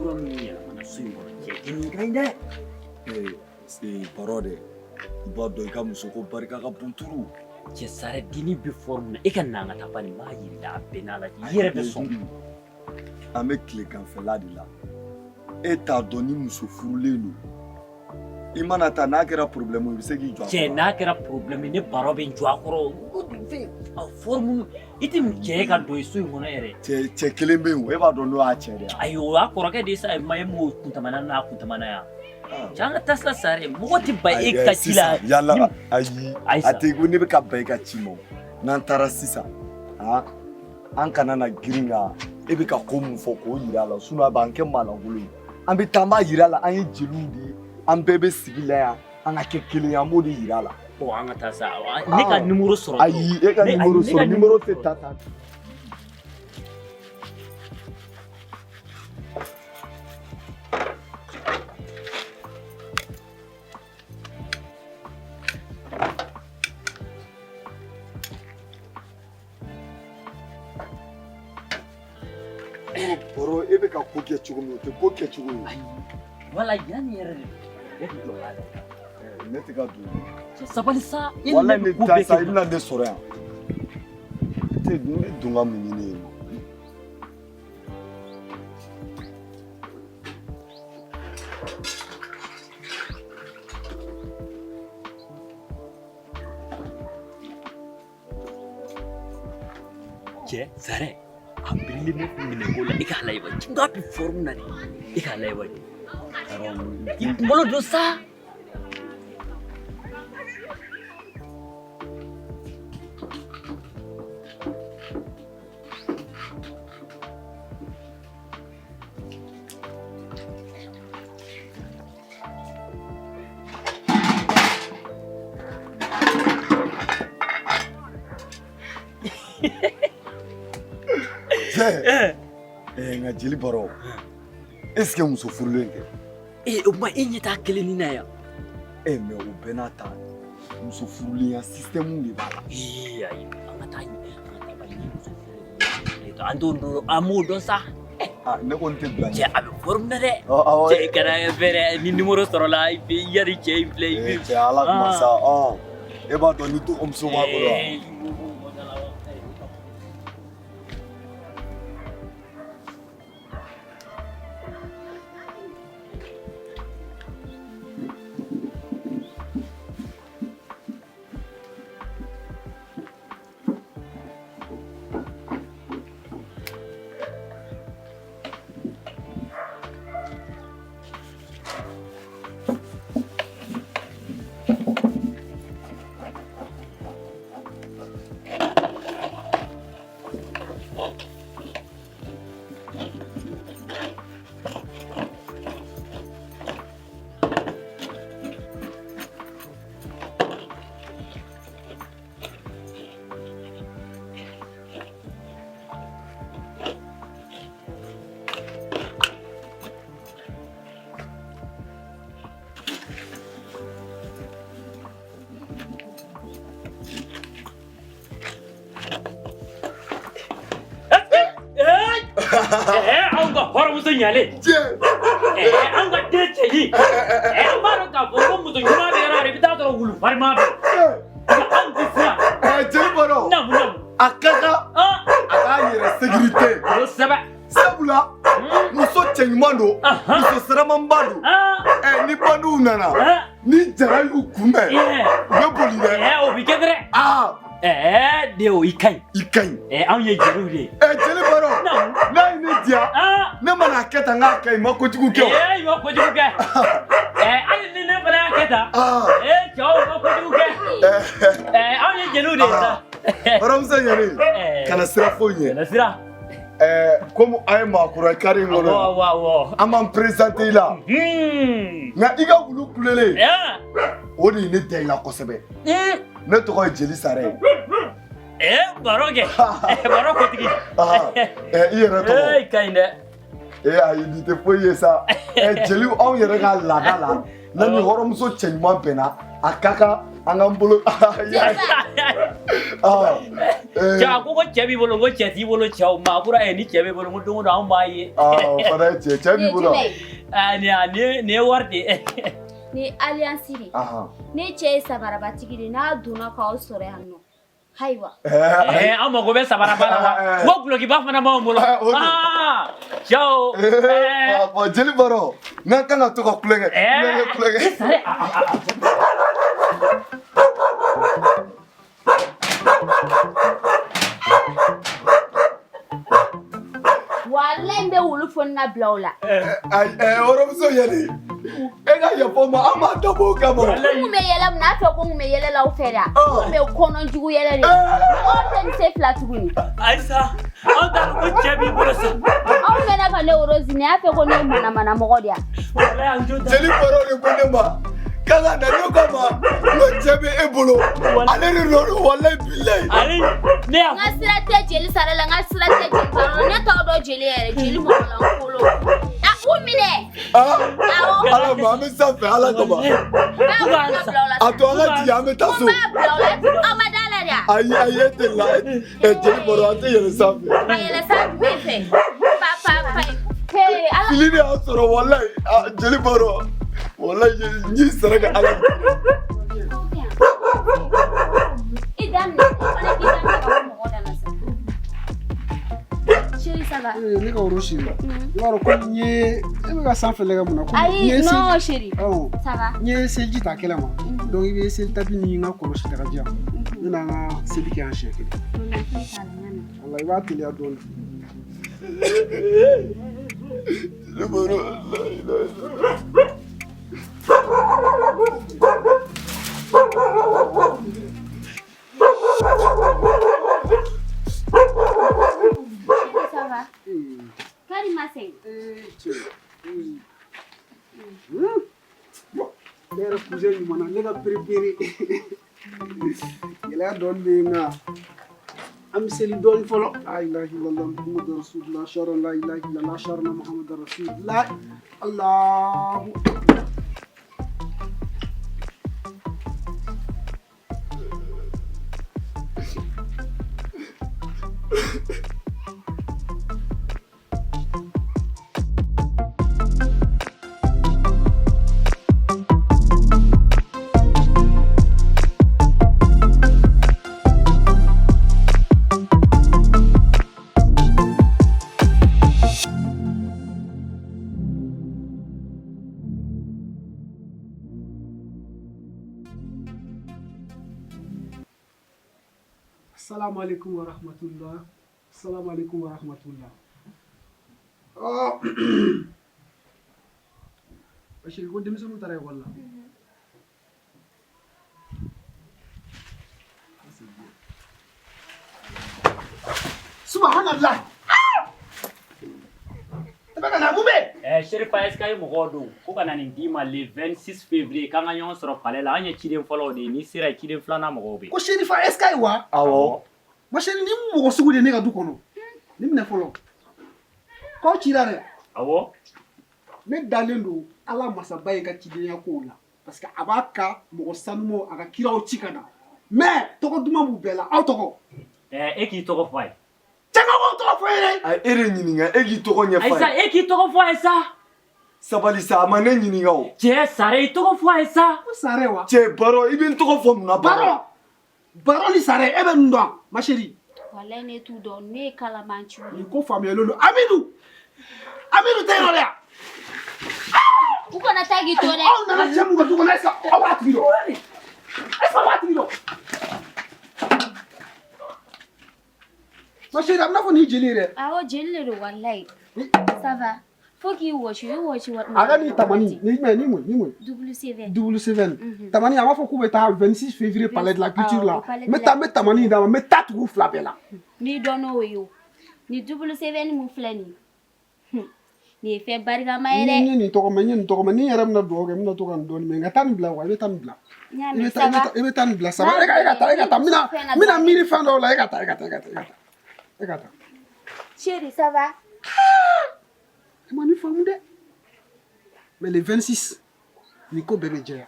kura minnu yɛlɛmana so in kɔnɔ, cɛ, nin ka ɲi dɛ. Ee, baro dɛ, i b'a dɔn i ka muso ko barika ka bon turu. Cɛ, Sare, dennin bɛ forme na. E ka na, an ka taa ba nin b'a yir'i la, a bɛɛ n'a lajɛ, i yɛrɛ bɛ sɔn. An bɛ tileganfɛla de la, e t'a dɔn ni muso furulen don. I mana taa n'a kɛra problème ye, i bɛ se k'i jɔ a Cɛ, kɔrɔ. n'a kɛra problème ye, ne baro bɛ n jɔ a kɔrɔ. A forme, i tɛ cɛ ka don so in kɔnɔ yɛrɛ. Cɛ kelen bɛ yen o, e b'a dɔn n'o y'a cɛ de ye. Ayi, o y'a kɔrɔkɛ de ye sa. Ma e m'o kuntamana n'a kuntamana yan. Cɛ, an ka taa sa. Sare, mɔgɔ tɛ ban e ka ci la. Yala, ayi. Ayi. A tɛ ko ne bɛ ka ban e ka ci ma o. N'an taara sisan, han, an kana na girin ka e bɛ ka ko mun fɔ k'o yira a la, sinon a b'an kɛ maalankolon ye. An bɛ taa, an b'a yira a la an ye jeliw de ye, an bɛɛ bɛ sigi la yan, an ka kɛ kelen ye, an b'o de yira a la. Bon, an ka taa sa. Ne ka numéro sɔrɔ. Ayi, e ka numéro sɔrɔ, numéro tɛ ta tan. Bɔrɔ, e bɛ ka ko kɛ cogo min, o tɛ ko kɛ cogo ye. Wala yanni yɛrɛ de, e bɛ jɔ la. Ne tɛ ka don. Cɛ, sabali sa. Wala ne taa sa, i bɛna ne sɔrɔ yan. E tɛ ne dun ka mun ɲini yen nɔ? Cɛ, Sare, a birilen bɛ minɛko la. I k'a lajɛ, n k'a bɛ forme na de. I k'a lajɛ, i kunkolo don sa. Cɛ, nka jeli baro, est ce que muso furulen tɛ? Ee, o tuma e ɲɛ t'a kelen ni na yan. Mais o bɛɛ n'a ta, muso furulenya système de b'a la. Ee, ayi, an ka taa, an ka taa bali ni muso furulen, an t'o dɔn, an m'o dɔn sa. Ah, ne kɔni tɛ bila. Cɛ, a bɛ forme na dɛ. Awɔ. Cɛ, kana fɛrɛ ni numéro sɔrɔla, i bɛ yari cɛ in filɛ i bɛ. Cɛ, ala kuma sa, e b'a dɔn ni dɔgɔmuso b'a bolo wa? Anw ka hɔrɔnmuso ɲalen, anw ka den cɛɲi, an b'a dɔn k'a fɔ ko muso ɲuman bɛ yɔrɔ o yɔrɔ, i bɛ taa sɔrɔ wulu farima bɛ yen. Nka anw tɛ siran. Jeli baro. Naamu, naamu. A ka kan a k'a yɛrɛ sécurité. Kosɛbɛ. Sabula muso cɛɲuman don, muso siramanba don. Ni bandiw nana, ni jara y'u kunbɛn, u bɛ boli dɛ. O bɛ kɛ dɛ. Ɛɛ, de o, i ka ɲi. I ka ɲi. Anw ye jeliw de ye. Jeli baro, n'a ye ne diya, ne mana kɛ tan, k'a ka ɲi, ma kojugu kɛ o. I ma kojugu kɛ. Hali ni ne fana y'a kɛ tan, cɛw ma kojugu kɛ. Anw ye jeliw de ye sa. Hɔrɔnmuso ɲani, kana sira foyi ɲɛ. Kana sira. Komi an ye maakɔrɔ ye kari in kɔnɔ, Awɔ, awɔ. an b'an présenter i la. Nka i ka wulu kulelen, o de ye ne da i la kosɛbɛ. Ne tɔgɔ ye Jeli Sare ye. Baro kɛ, baro kotigi. I yɛrɛ tɔgɔ? Ee, ka ɲi dɛ. Ee, ayi, nin tɛ foyi ye sa. Jeliw, anw yɛrɛ ka laada la, n'an ni hɔrɔnmuso cɛɲuman bɛnna, a ka kan an k'an bolo. Cɛ a ko cɛ b'i bolo, ko cɛ t'i bolo, cɛw maa kura ye, ni cɛ b'i bolo, ko don o don anw b'a ye. Aa, o fana ye cɛ, cɛ b'i bolo. Aa, nin ye wari de ye. Nin ye alliance de ye. Ne cɛ ye samarabatigi de ye, n'a donna k'aw sɔrɔ yan nɔ. Ayiwa. An mago bɛ samaraba la wa? Ko gulokiba fana b'anw bolo. Aa, cɛw. Bon, jeli baro, n'an kan ka to ka kulonkɛ, kulonkɛ, kulonkɛ. Sare. Walayi, n bɛ wulu fɔ na bila o la. Ayi, hɔrɔnmuso yɛlɛ. E ka yafa n ma, an m'a dabɔ o kama. N kun bɛ yɛlɛ mun na? A fɛ ko n kun bɛ yɛlɛ la aw fɛ de. N kun bɛ kɔnɔ jugu yɛlɛ de. Mɔgɔw tɛ nin se fila tuguni. Ayisa, anw t'a dɔn ko cɛ b'i bolo sa. Aw mɛnna ka ne woro nin y'a fɛ ko ne ye manamana mɔgɔ de ye. Walayi, an jo t'a. Jeli baro de ko ne ma k'a ka na, ne ko a ma n ko cɛ bɛ e bolo, ale de nɔ don, walayi bilayi. Ale ne y'a. N ka sira tɛ jeli sara la, n ka sira tɛ jeli sara la, ne t'aw dɔn jeli yɛrɛ, jeli mɔgɔ lankolon. A k'u minɛ. Awɔ. Ala ma, an bɛ sanfɛ, ala kama. N b'a bila o la. A to an ka jigin, an bɛ taa so. N b'a bila o la, aw ma da la de. Ayi ayi, e tɛ la ɛ, jeli baro, an tɛ yɛlɛ sanfɛ. Ka yɛlɛ san jumɛn fɛ? Pa pa pa. Hey, ala. Fili de y'a sɔrɔ, walayi, jeli baro, walayi, n y'i sara ka ala. I daminɛ, i fana k'i daminɛ ka bɔ mɔgɔ da la sa. Chéri, ça va? Ne ka woro siri. I b'a dɔn ko n ye e bɛ ka sanfɛ lajɛ mun na? Ko Ayi, n ye non chéri. Awɔ. Ça va? N ye seliji ta kɛlɛ ma. Donc i bɛ seli tapi ni n ka kɔlɔsi ta ka di yan. Ne n'an ka seli kɛ yan siɲɛ kelen. Wala, i b'a teliya dɔɔnin. Jeli baro, la ilaha illallah. Chéri, ça va? Kari ma sɛgɛn. Cɛ. Ne yɛrɛ cousin ɲuman na, ne ka préféré. Gɛlɛya dɔɔnin bɛ yen nka an bɛ seli dɔɔnin fɔlɔ. La ilaha illallah Muhammadu rasulullah, ashhadu an la ilaha illallah, ashhadu anna Muhammadan rasulullah. Allahu akbar. Assalamu alaikum wa rahmatullah. Assalamu alaikum wa rahmatullah. Oh. Bashir, ko denmisɛnninw taara ekɔli la. Subhanallah. E bɛ ka na mun bɛ? Serifa, est-ce que ye mɔgɔw don ko ka na nin d'i ma le 26 février, k'an ka ɲɔgɔn sɔrɔ palais la? An ye ciden fɔlɔw de ye, n'i sera yen, ciden filanan mɔgɔw bɛ yen. Ko Serifa, est-ce que wa? Awɔ. Ma chérie, ni mɔgɔ sugu de ye ne ka du kɔnɔ. Nin minɛ fɔlɔ. K'aw cira dɛ. Awɔ. Ne dalen don Ala masaba in ka cidenya kow la. Parce que a b'a ka mɔgɔ sanumaw, a ka kiraw ci ka na. Mais tɔgɔ duman b'u bɛɛ la. Aw tɔgɔ. E k'i tɔgɔ fɔ a ye. Cɛ ka k'aw tɔgɔ fɔ n ye dɛ. Ayi, e de ɲininka, e k'i tɔgɔ ɲɛfɔ Ayisa, a ye. e k'i tɔgɔ fɔ a ye sa. Sabali sa, a ma ne ɲininka o. Cɛ Sare, i tɔgɔ fɔ a ye sa. Ko Sare wa? Cɛ baro, i bɛ n tɔgɔ fɔ mun na? Baro. Baro ni Sare, e bɛ nin dɔn ma chérie? Walayi, ne t'u dɔn, ne ye kalabanciw de. Nin ko faamuyalen don. Amidu. Amidu tɛ yen nɔ dɛ. U kana taa k'i to dɛ. Aw nana cɛ mun ka du kɔnɔ, est-ce que aw b'a tigi dɔn? Est-ce que aw b'a tigi dɔn? Ma chérie, a bɛ n'a fɔ nin ye jeli ye dɛ. Awɔ, jeli de don walayi. Ça va? Fo k'i wɔsi, i wɔsi wa. A ka nin tamani, nin jumɛn, ni mun, ni mun? Double seven. Double seven. Tamani, a b'a fɔ k'u bɛ taa 26 février palais de la culture la. Awɔ, palais N de bɛ taa, n bɛ tamani d'a ma, n bɛ taa tugu u fila bɛɛ la. N'i dɔn n'o ye o. Ni double seven mun filɛ nin ye. Nin ye fɛn barikama ye N dɛ. ye nin tɔgɔ mɛn, n ye nin tɔgɔ mɛn, ni n yɛrɛ bɛna dugawu kɛ, n bɛna to ka nin dɔɔnin mɛn, nka taa nin bila wa, i bɛ taa nin bila. N y'a I mɛn, bɛ taa, ça i bɛ va? taa, i bɛ taa nin bila, saba, e ka taa, e ka taa, n bɛna miiri fɛn dɔw la, e ka taa, e ka taa, e ka taa, e ka taa. E ka taa. Chérie, ça va? E ma nin faamu dɛ. Mais le 26, nin ko bɛɛ bɛ jɛya.